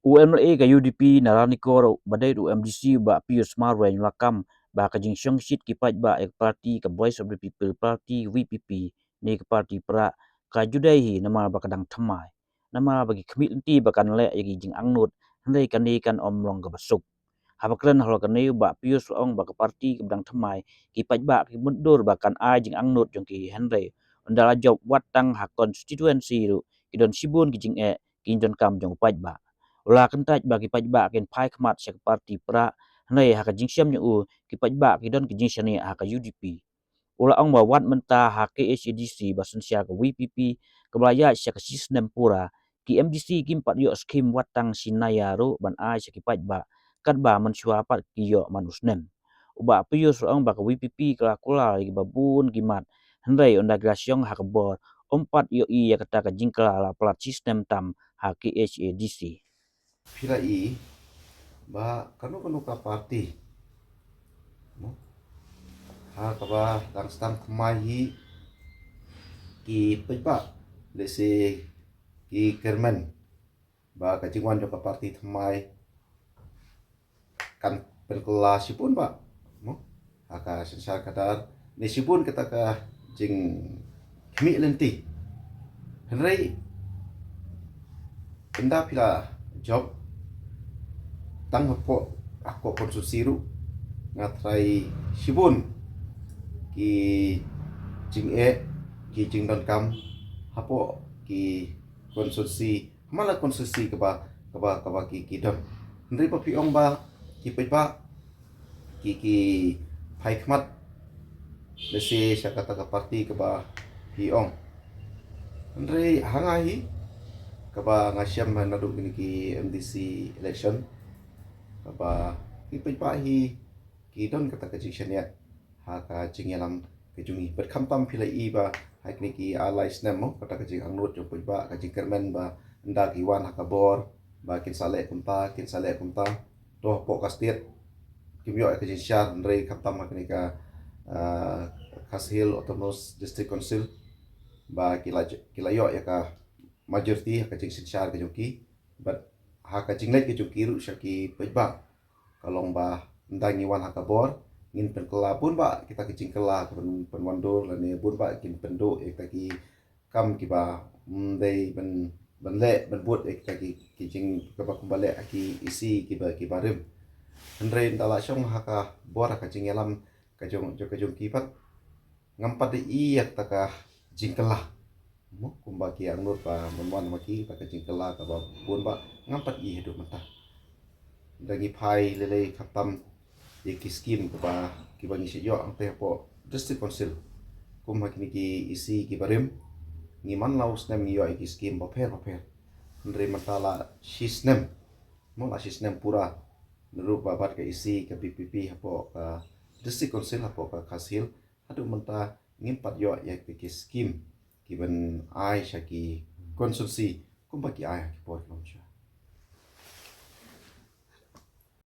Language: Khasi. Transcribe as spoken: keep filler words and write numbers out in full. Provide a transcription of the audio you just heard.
U MLA ka UDP na Ranikor ba dei u MDC u Bah Pius Marwein u la kam ba ka jingshongshit ki paidbah ïa ka party ka Voice of the People Party, VPP, ne ka party Prah, ka ju dei hi namar ba ka dang thymmai, namar ba ki khmih lynti ba kan leh ïa ki jingangnud, hynrei kane kan ym long kaba suk. Haba kren halor kane, u Bah Pius u ong ba ka party kaba dang thymmai, ki paidbah ki mutdur ba kan ai jingangnud jong ki, hynrei ynda la jop wat tang ha constituency ruh ki don shibun ki jingeh ki jingdonkam jong u paidbah. U la kyntait ba ki paidbah kin phai khmat sha ka party Prah, hynrei ha ka jingshem jong u, ki paidbah ki don ki jingshaniah ha ka UDP. U la ong ba wat mynta ha KHADC ba synshar ka VPP kaba la ïaid sha ka shi snem pura, ki MDC kim pat ïoh skim wat tang shi naya ruh ban ai sha ki paidbah, katba mynshuwa pat ki ïoh man u snem. U Bah Pius u ong ba ka VPP ka la kular ïa kiba bun ki mat, hynrei ynda ki la shong ha ka bor, ym pat ïohi ïa kata ka jingkylla la palat shi snem tam ha KHADC. Phi la i ba kano kano ka party, mo, ha kaba dang sdang thymmai hi, ki paidbah, lehse ki kyrmen ba ka jingwan jong ka party thymmai kan pynkylla shibun bah, mo, ha ka synshar khadar, ne shibun kata ka jingkhmih lynti. Hynrei ynda phi la jop tang hapoh, hapoh constituency ruh, nga tharai shibun ki jingeh, ki jingdonkam hapoh ki constituency, man la constituency kaba, kaba, kaba ki, ki don. Hynrei ba phi ong ba ki paidbah ki, ki phai khmat, lehse sha kata ka party kaba phi ong. Hynrei ha nga hi, kaba nga shem naduh kine ki MDC election, kaba ki paidbah hi ki don kata ka jingshaniah ha ka jingïalam ka jong ngi. Bad khamtam phi la i ba ha kine ki ar lai snem, mo, kata ka jingangnud jong paidbah, ka jingkyrmen ba ynda ki wan ha ka bor ba kin sa leh kumta, kin sa leh kumta. To hapoh ka state kim ïoh ïa ka jingsynshar, hynrei khamtam ha kane ka, ah, Khasi Hills Autonomous District Council ba ki la, ki la ïoh ïa ka majority ha ka jingsynshar ka jong ki. Bad ha ka jingleit ka jong ki ruh sha ki paidbah, ka long ba ynda ngi wan ha ka bor, ngin pynkylla bun bah kita ki jingkylla ka pyn, pynwandur, lane bun bah kin pynduh ïa kita ki kam kiba, mm, dei ban, ban leh, ban bud ïa kita ki, ki jing, kaba kumba leh ha ki EC kiba, kiba rim. Hynrei ynda la shong ha ka bor, ha ka jingïalam ka jong, jong, ka jong ki pat, ngam pat da i ïa kata ka jingkylla, mo, kumba ki angnud ba mon mon ma ki, kata ka jingkylla kaba bun bah ngam pat i haduh mynta. Ynda ngi phai lei lei khamtam ïa ki skim kaba, kiba ngi shu ïoh hangtei hapoh District Council, kum ha kine ki EC kiba rim, ngi man la u snem ngi ïoh ïa ki skim bapher bapher. Hynrei mynta la shi snem, mo, la shi snem pura naduh ba bat ka EC ka VPP hapoh ka District Council hapoh ka Khasi Hills, haduh mynta ngim pat ïoh ïa ki, ki skim kiban ai sha ki constituency kumba ki ai ha ki por ki long shuwa.